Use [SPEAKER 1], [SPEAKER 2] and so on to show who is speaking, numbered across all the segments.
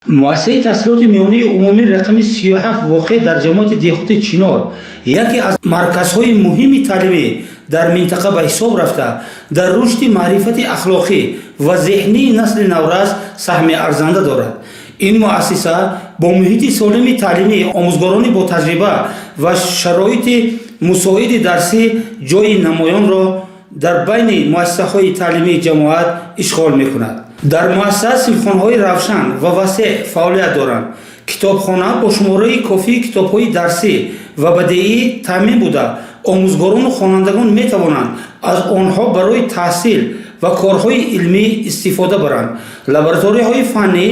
[SPEAKER 1] Муассисаи таҳсилоти миёнаи умумии рақами 37, воқеъ дар ҷамоати деҳоти Чинор, яке аз марказҳои муҳими таълимӣ дар минтақа ба ҳисоб рафта, дар рушди маърифати ахлоқӣ ва зеҳнии насли наврас саҳми арзанда дорад. Ин муассиса бо муҳити солими таълимӣ, омӯзгорони ботаҷриба ва шароити мусоиди дарсӣ ҷойи намоёнро дар байни муассисаҳои таълимии ҷамоат ишғол мекунад. Дар муассиса синфхонаҳои равшан ва васеъ фаъолият доранд. Китобхона бо шумораи кофии китобҳои дарсӣ ва бадеӣ таъмин буда, омӯзгорону хонандагон метавонанд аз онҳо барои таҳсил ва корҳои илмӣ истифода баранд. Лабораторияҳои фаннӣ,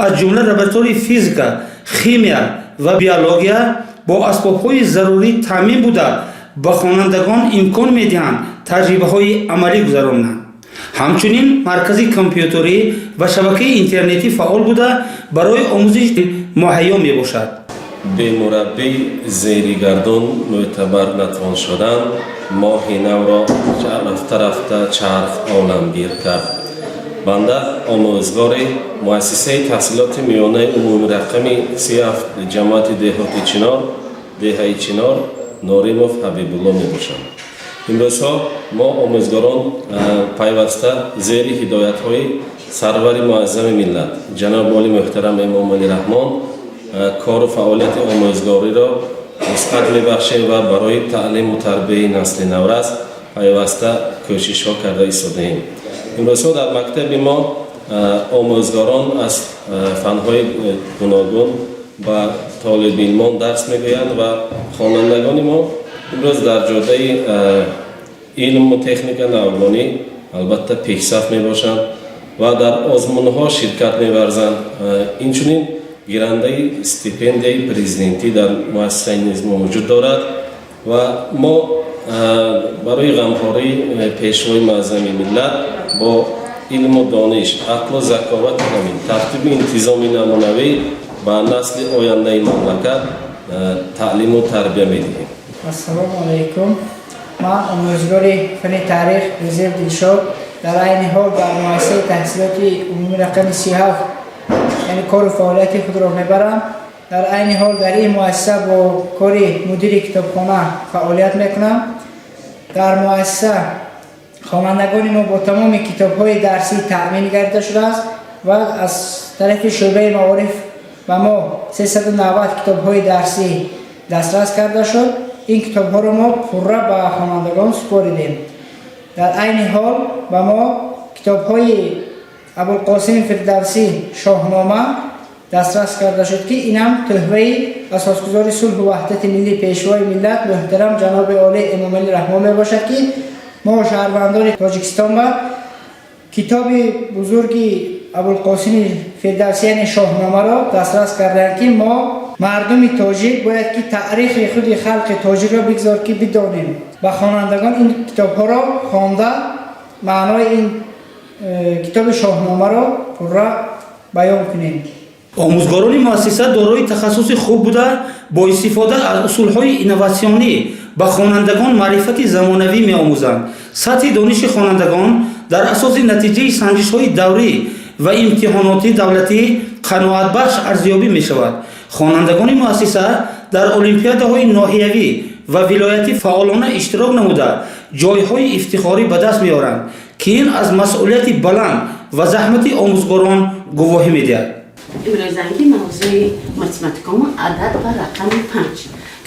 [SPEAKER 1] аз ҷумла лабораторияи физика, химия ва биология, бо асбобҳои зарурӣ таъмин буда, ба хонандагон имкон медиҳанд таҷрибаҳои амалӣ гузаронанд. Ҳамчунин маркази компютерӣ ва шабакаи интернетӣ фаъол буда, барои омӯзиш муҳайё мебошад.
[SPEAKER 2] Бемураббӣ зери гардун мӯътабар натвон шудан. Моҳи навро рафта рафта чарх оламгир кард. Банда омӯзгори муассисаи таҳсилоти миёнаи умумии рақами 37 ҷамоати деҳоти Чинор, деҳаи Чинор, Норимов Ҳабибулло мебошам. Имрӯзҳо мо, омӯзгорон, пайваста зери ҳидоятҳои сарвари муаззами миллат, ҷаноби оли муҳтарам Эмомалӣ Раҳмон, кору фаъолияти омӯзгориро вусъат мебахшем ва барои таълиму тарбияи насли наврас пайваста кӯшишҳо карда истодаем. Имрӯзҳо дар мактаби мо омӯзгорон аз фанҳои гуногун ба толибилмон дарс мегӯянд ва хонандагони мо имрӯз дар ҷодаи илму техника навгонӣ албатта пешсаф мебошанд ва дар озмунҳо ширкат меварзанд. Инчунин гирандаи стипендияи президентӣ дар муассисаи низ вуҷуд дорад ва мо барои ғамхории пешвои муаззами миллат бо илму дониш, ақлу заковати ҳамин, тартибу интизоми намунавӣ ба насли ояндаи мамлакат таълиму тарбия медиҳем.
[SPEAKER 3] Ассалому алайкум. Ман омӯзгори фанни таърих Ризиев Дилшод, дар айни ҳол дар муассисаи таҳсилоти умумии рақами 37, яъне кору фаъолияти худро мебарам. Дар айни ҳол дар ин муассиса бо кори мудири китобхона фаъолият мекунам. Дар муассиса хонандагони мо бо тамоми китобҳои дарсӣ таъмин гардида шудааст ва аз тарафи шӯъбаи маориф ба мо 390 китобҳои дарсӣ дастрас карда шуд. Ин китобҳоро мо пурра ба хонандагон супоридем. Дар айни ҳол ба мо китобҳои Абулқосим Фирдавсӣ, «Шоҳнома» дастрас карда шуд, ки инам тӯҳфаи асосгузори сулҳу ваҳдати миллӣ, пешвои миллат, муҳтарам ҷаноби олӣ Эмомалӣ Раҳмон мебошад, ки мо, шаҳрвандони Тоҷикистон, ба китоби бузурги Абулқосими Фирдавсӣ, яъне «Шоҳномаро» дастрас карданд, ки мо, мардуми тоҷик, бояд ки таърихи худи халқи тоҷикро бигзор ки бидонем. Ба хонандагон ин китобҳоро хонда, маънои ин китоби «Шоҳномаро» пурра баён кунем.
[SPEAKER 1] Омӯзгорони муассиса дорои тахассуси хуб буда, бо истифода аз усулҳои инноватсионӣ ба хонандагон маърифати замонавӣ меомӯзанд. Сатҳи дониши хонандагон дар асоси натиҷаи санҷишҳои даврӣ ва имтиҳоноти давлатӣ қаноатбахш арзёбӣ мешавад. Хонандагони муассиса дар олимпиадаҳои ноҳиявӣ ва вилоятӣ фаъолона иштирок намуда, ҷойҳои ифтихорӣ ба даст меоранд, ки ин аз масъулияти баланд ва заҳмати омӯзгорон гувоҳӣ медиҳад.
[SPEAKER 4] Имрӯзанги мавзӯи математикамо адад ва рақами панҷ.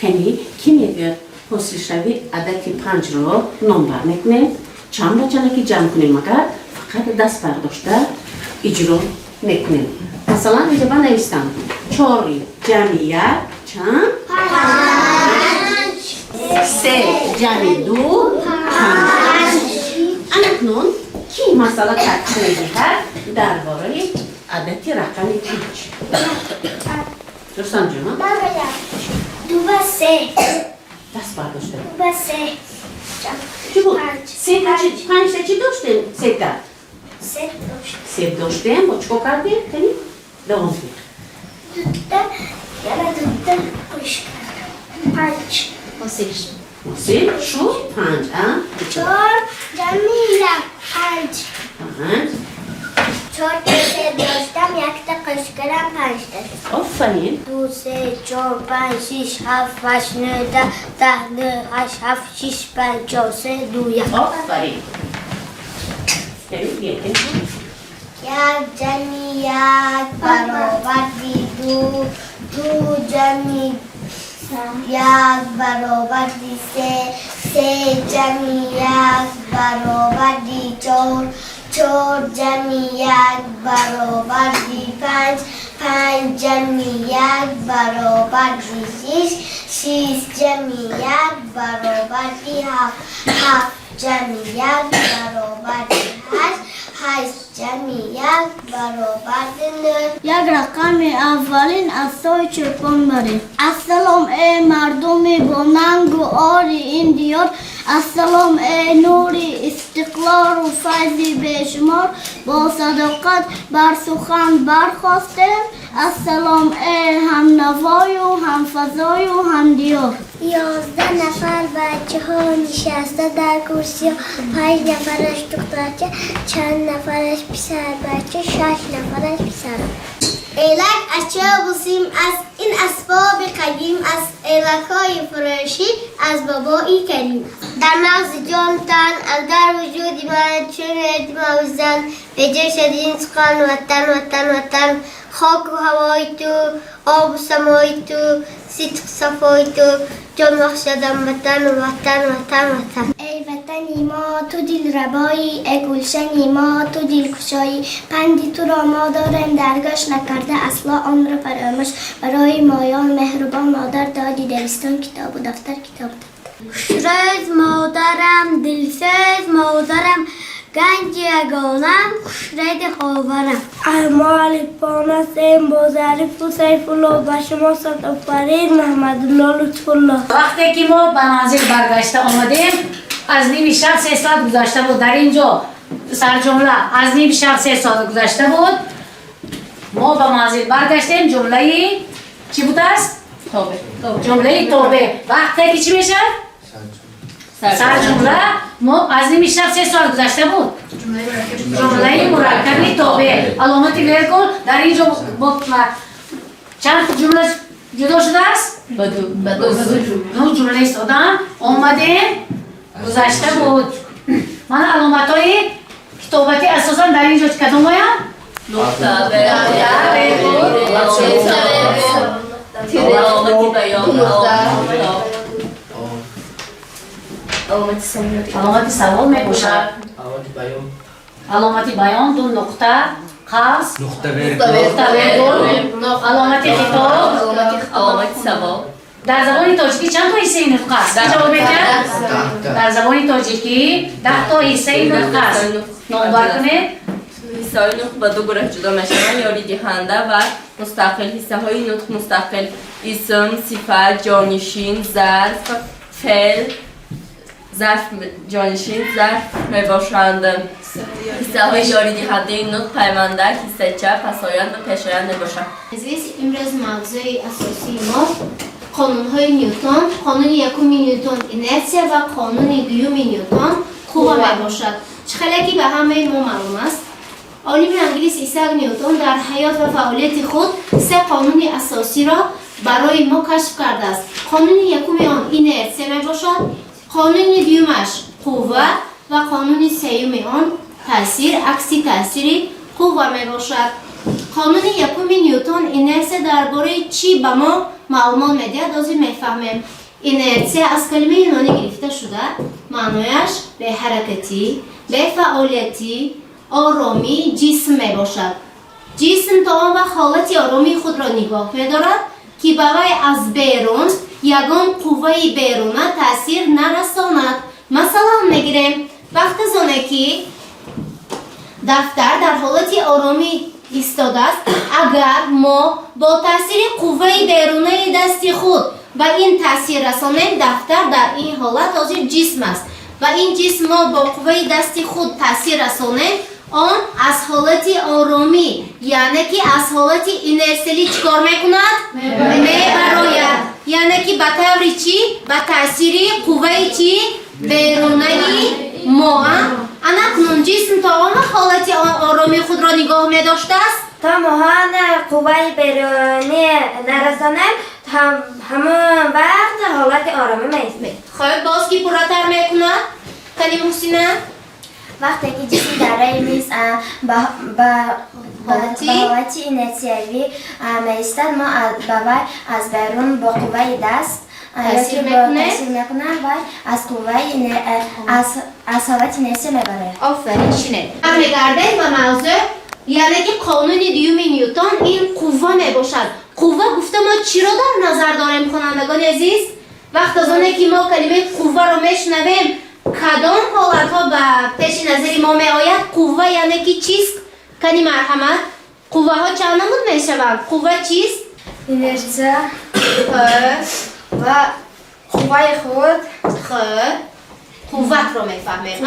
[SPEAKER 4] Кани, кӣ мегӯяд, ҳосилшавии адади панҷро номбар мекунем? Чанд ба чандаки ҷамъ кунем, агар фақат даст бардошта иҷро мекунем? Масалан, инҷа ман навистам: чори ҷамъи як чанд? Се ҷамъи ду чанд? Анакнун кӣ масъала тартиб медиҳад дар бораи адади рақами панҷ? Рустамҷон.
[SPEAKER 5] Ду ба се.
[SPEAKER 4] Даст бардошта.
[SPEAKER 5] Ду ба се.
[SPEAKER 4] Чӣ буд?
[SPEAKER 5] Панҷ.
[SPEAKER 4] Сета чи? Панҷта чӣ доштем? Сета.
[SPEAKER 5] Се дошт.
[SPEAKER 4] Себ доштем, бо чикор кардем? Кани, давом кунед.
[SPEAKER 5] Дута, яна дута қӯш кардам. Панҷ.
[SPEAKER 4] Ҳосил шуд панҷ, а?
[SPEAKER 5] Чор ҷамъи як панҷ.
[SPEAKER 4] Панҷ.
[SPEAKER 5] Чорта себ доштам, якта қӯш. кардам, панҷ та шуд.
[SPEAKER 4] Офарин.
[SPEAKER 5] Ду, се, чор, панҷ, шиш, ҳафт, ҳашт, нӯҳ, даҳ, даҳ, нӯҳ, ҳашт, ҳафт, шиш, панҷ, чор, се, ду, як.
[SPEAKER 4] Офарин.
[SPEAKER 5] Як ҷамъи як баробари ду, ду ҷамъи як баробари се, се ҷамъи як баробари чор, чор ҷамъи як баробари панҷ, панҷ ҷамъи як баробари шиш, шиш ҷамъи як баробари ҳафт, ҳафт ҷамъи як баробари ҳашт, ҳашт ҷамъи як баробари нӯҳ.
[SPEAKER 6] Як рақами аввалин аз сои чӯпон барем. Ассалом, эй мардуми бонангу ори ин диёр, ассалом, эй нури истиқлолу файзи бешумор, бо садоқат бар сухан бархостем, ассалом, эй ҳамнавою ҳамфазою ҳамдиёр.
[SPEAKER 5] 11 нафар бачаҳо нишаста дар курсиҳо, панҷ нафараш духтарча, чанд нафараш писарбача, шаш нафараш писар. Элак аз чӯбу сим аст, ин асбоби қадим аст, элакҳои фурӯшӣ аз бобои Карим аст. Дар мағзи ҷону тан, андар вуҷуди ман, чун мавзан беҷӯшад ин сухан: Ватан, Ватан, Ватан. Хоку ҳавои ту, обу самои ту, сидқу сафои ту ҷон бахшадам Ватан, Ватан, Ватан, Ватан.
[SPEAKER 6] Эй ватани мо, ту дилрабоӣ, эй гулшани мо, ту дилкушоӣ, панди туро мо дорем дар гӯш, накарда асло онро фаромӯш, барои моён меҳрубон модар додӣ дабистон, китобу дафтар, китобу дафтар.
[SPEAKER 5] Хушрӯз модарам, дилсӯз модарам, ганҷи ягонам, хушреди ховарам.
[SPEAKER 6] Мо алифбон ҳастем бо Зарифу Сайфулло, ба шумо сад офарин, Маҳмадулло Лутфулло.
[SPEAKER 7] Вақте ки мо ба манзил баргашта омадем, аз ними шаб 3 соат гузашта буд. Дар ин ҷо сарҷумла аз ними шаб 3 соат гузашта буд, мо ба манзил баргаштем, ҷумлаи чӣ будааст? Ҷумлаи тобе. Вақте ки чӣ мешавад сарҷумла? Мо аз ними шаб 3 соат гузашта буд, ҷумлаи мураккаби тобе, аломати вергул. Дар ин ҷо чанд ҷумла ҷудо шудааст? Ду ҷумла истодан, омадем, гузашта буд. Мана аломатҳои китобатӣ асосан дар ин ҷо кадом оянд?
[SPEAKER 8] Нуқта, вергул, аломати баён,
[SPEAKER 7] аломати савол мебошад, аломати баён, ду нуқта, қавс, нуқта, вергул, аломати хитоб.
[SPEAKER 8] Аломати савол.
[SPEAKER 7] Дар забони тоҷикӣ чанд то ҳиссаи нутқ аст? Ки ҷавоб медиҳад? Дар забони тоҷикӣ 10 то ҳиссаи нутқ аст, номбар кунед.
[SPEAKER 8] Ҳиссаҳои нутқ ба ду гурӯҳ ҷудо мешаванд: ёридиҳанда ва мустақил. Ҳиссаҳои нутқ мустақил: исм, сифат, ҷонишин, зарф, феъл, зарф, ҷонишин, зарф мебошанд. Ҳиссаҳои ёридиҳандаи нутқ пайвандак, ҳиссача, пасоянд ва пешоянд мебошанд.
[SPEAKER 9] Азиз, имрӯз мавзӯи асосии мо қонунҳои Ньютон, қонуни якуми Ньютон инерсия ва қонуни дуюми Ньютон қувва мебошад. Чӣ хеле ки ба ҳамаи мо маълум аст, олими англис Исаак Ньютон дар ҳаёт ва фаъолияти худ се қонуни асосиро барои мо кашф кардааст. Қонуни якуми он инерсия мебошад, қонуни дуюмаш қувва ва қонуни сеюми он таъсир, акси таъсири қувва мебошад. Қонуни якуми Ньютон инерсия дар бораи чӣ ба мо маълумот медиҳад, ҳозир мефаҳмем. Инерсия аз калимаи юнонӣ гирифта шуда, маънояш беҳаракатӣ, бефаъолиятӣ, оромии ҷисм мебошад. Ҷисм то он вақт ҳолати оромии худро нигоҳ медорад, ки ба вай аз берун ягон қувваи беруна таъсир нарасонад. Масалан мегирем, вақте зоне ки дафтар дар ҳолати оромӣ истодааст, агар мо бо таъсири қувваи берунаи дасти худ ба ин таъсир расонем, дафтар дар ин ҳолат ҳозир ҷисм аст, ба ин ҷисм мо бо қувваи дасти худ таъсир расонем, он аз ҳолати оромӣ, яъне ки аз ҳолати инерсиалӣ чӣ кор мекунад? Мебарояд. Яъне ки ба таври чӣ? Ба таъсири қувваи чӣ? Берунаи мо. Анакнун ҷисм то он вақт ҳолати оромии худро нигоҳ медоштааст.
[SPEAKER 5] То моҳон қувваи берунӣ нарасонем, ҳамон вақт ҳолати оромӣ меистем.
[SPEAKER 9] Хуб, боз ки пурратар мекунад? Кани, Муҳсина.
[SPEAKER 6] Вақте ки ҷисм дар рӯи миз ба ҳолати инерсиявӣ меистад, мо ба вай аз берун бо қувваи даст
[SPEAKER 9] таъсир мекунем.
[SPEAKER 6] Таъсир мекунам, вай аз қувваи аз ҳолати инерсия мебарояд.
[SPEAKER 9] Офарин, шинед. Бармегардем ба мавзӯъ, яъне ки қонуни дуюми Ньютон ин қувва мебошад. Қувва гуфта мо чиро дар назар дорем, хонандагони азиз? Вақт аз оне ки мо калимаи қувваро мешунавем, кадом ҳолатҳо ба пеши назари мо меояд? Қувва яъне ки чист? Кани, марҳамат. Қувваҳо чанд намуд мешаванд? Қувва чист?
[SPEAKER 5] Инерсия ва қувваи худ.
[SPEAKER 9] Хуб, қувватро мефаҳмем,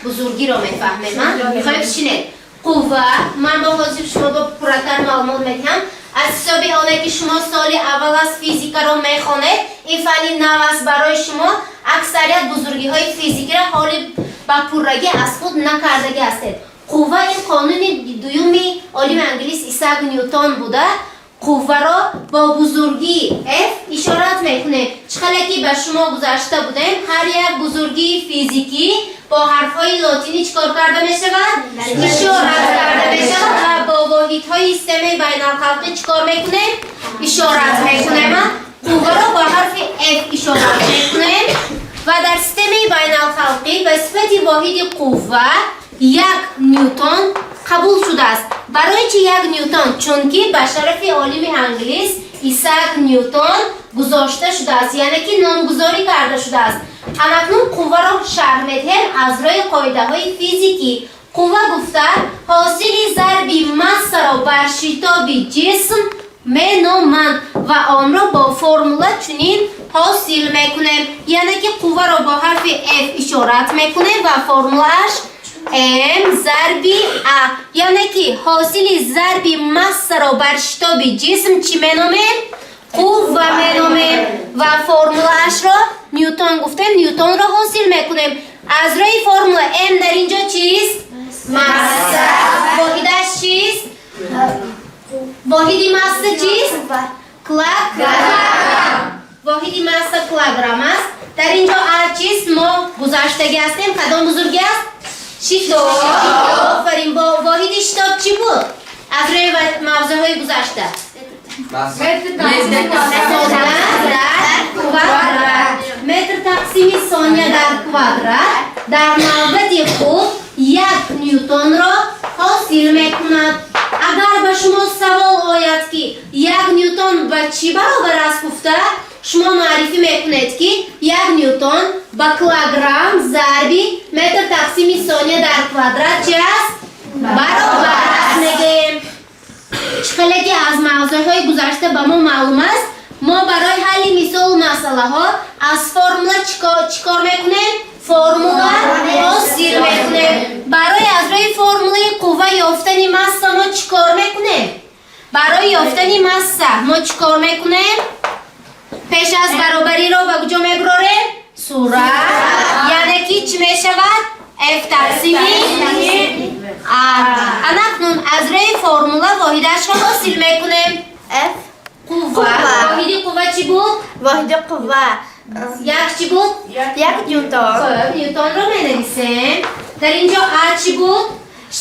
[SPEAKER 9] бузургиро мефаҳмем. Хуб, шинед. Қувва, ман бо ҳозир шумо бо пурратар маълумот медиҳам. Аз ҳисоби оне ки шумо соли аввал аз физикаро мехонед, ин фанни нав аст барои шумо, аксарият бузургиҳои физикиро ҳоли ба пуррагӣ аз худ накардагӣ ҳастед. Қувва ин қонуни дуюми олими англис Исаак Ньютон буда, қувваро бо бузургии F ишорат мекунем. Чӣ хеле ки ба шумо гузашта будем, ҳар як бузургии физикӣ бо ҳарфҳои лотинӣ чӣ кор карда мешавад? Ишорат карда мешавад. Ва бо воҳидҳои системаи байналхалқӣ чӣ кор мекунем? Ишорат мекунем. Қувваро бо ҳарфи F ишорат мекунем ва дар системаи байналхалқӣ ба сифати воҳиди қувва 1 ньютон қабул шудааст. Барои чи 1 ньютон? Чунки ба шарафи олими англис Исаак Ньютон гузошта шудааст, яъне ки номгузорӣ карда шудааст. Анакнун қувваро шарҳ медиҳем аз рӯи қоидаҳои физикӣ. Қувва гуфта ҳосили зарби массаро бар шитоби ҷисм меноманд ва онро бо формула чунин ҳосил мекунем, яъне ки қувваро бо ҳарфи F ишорат мекунем ва формулааш М зарби А, яъне ки ҳосили зарби массаро бар шитоби ҷисм чӣ меномем? Қувва меномем. Ва формулаашро ньютон гуфтем, ньютонро ҳосил мекунем аз рӯи формула. М дар инҷо чист? Масса. Воҳидаш чист? Воҳиди масса чист? Килограмм. Воҳиди масса килограмм аст. Дар инҷо А чист? Мо гузаштагӣ ҳастем. Кадом бузургӣ аст? Шитоб. Офарин. Бо воҳиди шитоб чӣ буд аз рӯи мавзӯъҳои гузашта? Дар квадрат, метр тақсими сония дар квадрат. Дар навбати худ 1 ньютонро ҳосил мекунад. Агар ба шумо савол ояд, ки 1 ньютон ба чӣ баробар аст гуфта, шумо муаррифӣ мекунед, ки 1 ньютон ба килограмм зарби метр тақсими сония дар квадрат чи аст? Баробар аст, мегӯем. Чӣ хеле ки аз мавзӯъҳои гузашта ба мо маълум аст, мо барои ҳалли мисолу масъалаҳо аз формула чӣ кор мекунем? Формула ҳосил мекунем. Барои аз рӯи формулаи қувва ёфтани масса мо чӣ кор мекунем? Барои ёфтани масса мо чӣ кор мекунем? Пеш аз баробариро ба куҷо мебурорем? Сурат. Яъне ки чӣ мешавад? F тақсими А. Анакнун аз рӯи формула воҳидашро ҳосил мекунем.
[SPEAKER 5] F.
[SPEAKER 9] Қувва. Воҳиди қувва чӣ буд?
[SPEAKER 5] Воҳиди қувва.
[SPEAKER 9] Як чӣ буд?
[SPEAKER 5] 1 ньютон.
[SPEAKER 9] Хуб, ньютонро менависем. Дар инҷо А чӣ буд?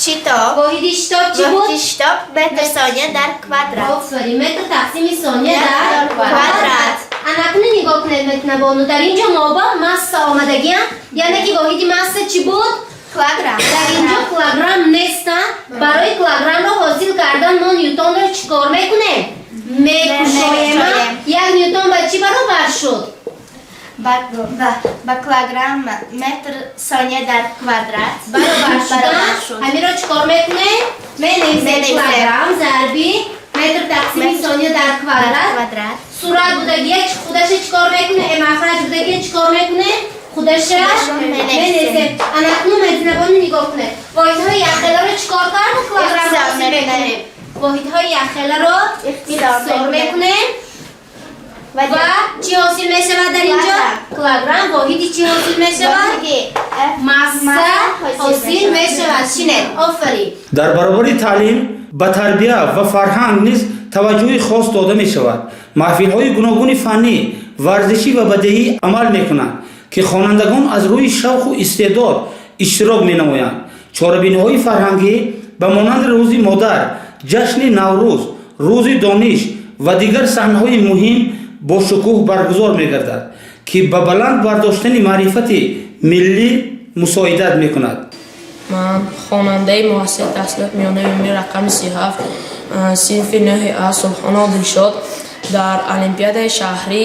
[SPEAKER 5] Шитоб.
[SPEAKER 9] Воҳиди шитоб чӣ буд?
[SPEAKER 5] Воҳиди шитоб метр сония дар квадрат.
[SPEAKER 9] Офарин, метр тақсими сония дар
[SPEAKER 5] квадрат.
[SPEAKER 9] Квадрат. Анакунун нигоҳ кунед, Метнабону, дар инҷо мо ба масса омадагиам, яъне ки воҳиди масса чӣ буд?
[SPEAKER 5] Килограмм.
[SPEAKER 9] Дар инҷо килограмм нестанд. Барои килограммро ҳосил кардан мо ньютонро чӣ кор мекунем? Мекушоем. 1 ньютон ба чӣ баробар шуд?
[SPEAKER 5] Ба килограмм метр сония дар квадрат
[SPEAKER 9] баробар шудан. Ҳаминро чӣ кор мекунем? Менависем килограмм зарби метр тақсими сония дар квадрат.
[SPEAKER 5] Квадрат.
[SPEAKER 9] Сурат будагия худаша чӣ кор мекунем? Махраҷ будагия чӣ кор мекунем? Худаша менависем. Анакнун, Мадинабону, нигоҳ кунед, воҳидҳои якхеларо чӣ кор карда килограмм ҳосил мекунем? Воҳидҳои якхеларо ихтисор мекунем ва чӣ ҳосил мешавад дар инҷо? Килограмм. Воҳиди чӣ ҳосил мешавад? Масса ҳосил мешавад. Шинед, офарин.
[SPEAKER 1] Дар баробари таълим Ба тарбия ва фарҳанг низ таваҷҷӯҳи хос дода мешавад. Маҳфилҳои гуногуни фаннӣ, варзишӣ ва бадеӣ амал мекунанд, ки хонандагон аз рӯи шавқу истеъдод иштирок менамоянд. Чорабиниҳои фарҳангӣ ба монанди Рӯзи модар, ҷашни Наврӯз, Рӯзи дониш ва дигар саҳнаҳои муҳим бо шукӯҳ баргузор мегардад, ки ба баланд бардоштани маърифати миллӣ мусоидат мекунад.
[SPEAKER 10] Ман хонандаи муассисаи таҳсилоти миёнаи умумии рақами 37, синфи нӯҳи А, Субҳоно Дилшод, дар олимпиадаи шаҳрӣ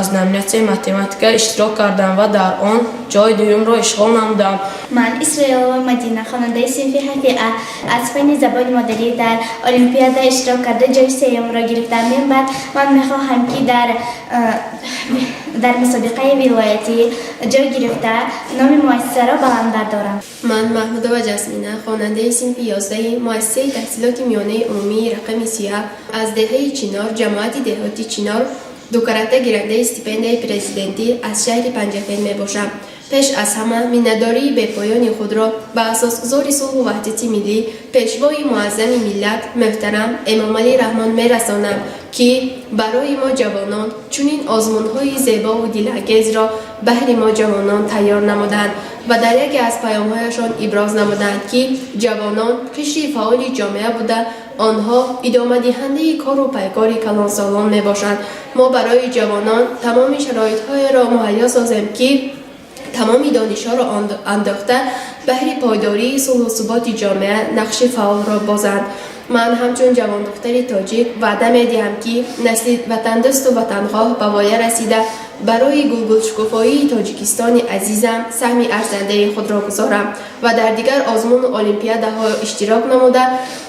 [SPEAKER 10] аз номинатсияи математика иштирок кардам ва дар он ҷои дуюмро ишғол намудам.
[SPEAKER 6] Ман Исроилова Мадина, хонандаи синфи ҳафти А, аз фанни забони модарӣ дар олимпиада иштирок карда, ҷои сеюмро гирифтам. Мин баъд ман мехоҳам, ки дар мусобиқаи вилоятӣ ҷой гирифта, номи муассисаро баланд бардорам.
[SPEAKER 11] Ман Маҳмудова Ҷасмина, хонандаи синфи 11-и муассисаи таҳсилоти миёнаи умумии рақами 37 аз деҳаи Чинор, ҷамоати деҳоти Чинор, дукарата гирандаи стипендияи президентӣ аз шаҳри Панҷакент мебошам. Пеш аз ҳама миннатдории бепоёни худро ба асосгузори сулҳу ваҳдати миллӣ, пешвои муаззами миллат, муҳтарам Эмомалӣ Раҳмон мерасонам, ки барои мо ҷавонон чунин озмунҳои зебову дилангезро баҳри мо ҷавонон тайёр намуданд ва дар яке аз паёмҳояшон иброз намуданд, ки ҷавонон қишри фаъоли ҷомеа буда, онҳо идомадиҳандаи кору пайкори калонсолон мебошанд. Мо барои ҷавонон тамоми шароитҳоеро муҳайё созем, ки тамоми донишҳоро андохта, баҳри пойдории сулҳу суботи ҷомеа нақши фаъолро бозанд. Ман ҳамчун ҷавондухтари тоҷик ваъда медиҳам, ки насли ватандӯсту ватанхоҳ ба воя расида, барои гулгулшукуфоии Тоҷикистони азизам саҳми арзандаи худро гузорам ва дар дигар озмуну олимпиадаҳо иштирок намуда,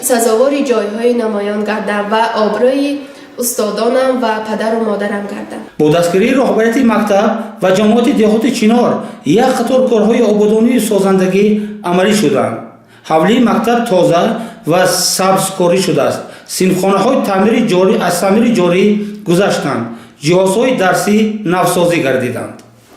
[SPEAKER 11] сазовори ҷойҳои намоён гардам ва обрӯи устодонам ва падару модарам гардам.
[SPEAKER 1] Бо дастгирии роҳбарияти мактаб ва ҷамоати деҳоти Чинор як қатор корҳои ободонию созандагӣ амалӣ шуданд. Ҳавлии мактаб тоза ва сабзкорӣ шудааст, синфхонаҳои таъмири ҷорӣ аз таъмири ҷорӣ гузаштанд, ҷиҳозҳои дарсӣ навсозӣ гардиданд.